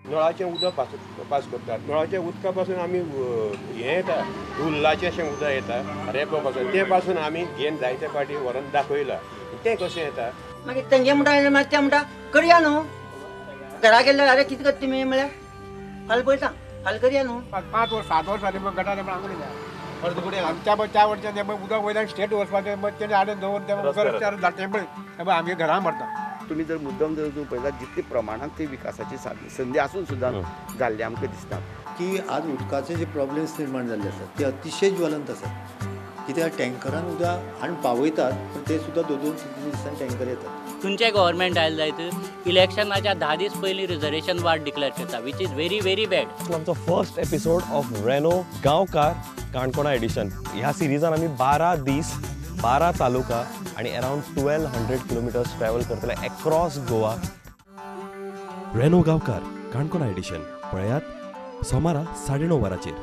नळाचें उदक पास करतात. नळाच्या उदका पासून आमी हें येता, धुल्लाचें अशें उदक येता रेपो पासून, तें पासून आमी घेवन जायते फावटी व्हरून दाखयलां. तें कशें येता मागीर तेंगे म्हणटा, मागीर ते म्हणटा करया न्हू. घरा गेल्यार अरे कितें करता तुमी म्हळ्यार फाल्यां पळयता, फाल्यां करया न्हू. 5 वर्स 7 वर्स जालीं गटार आंगडी जाय. त्या वर्सा उदक वयल्यान स्टेट वचपाचें, तेणें हाडून दवर तें रस्त्यार जाता पळय आमगे घरां भरता. तुमी जर मुद्दम जर तूं पळयता जितले प्रमाणांत ती विकासाची संदी आसून सुद्दां जाल्ली आमकां दिसता की आज उदकाचे जे प्रॉब्लेम्स निर्माण जाल्ले आसात ते अतिशय ज्वलंत आसात. कित्याक टँकरान उदक हाडून पावयतात पण ते सुद्दां 2-2 3-3 दिसांनी टँकर येतात. खंयचें गव्हर्मेंट आयलें जायत इलेक्शनाच्या 10 दीस पयलीं रिजर्वेशन वार्ड डिक्लेअर करता, which is very very bad. आमचो फर्स्ट एपिसोड ऑफ रेनो गांवकार काणकोणा एडिशन. ह्या सिरिजान आमी 12 दीस 12 तालुका आणि अराउंड 1200 किलोमिटर्स ट्रॅव्हल करतले अक्रॉस गोवा. रेनो गांवकार काणकोणा एडिशन पळयात सोमारा 9:30 वरांचेर.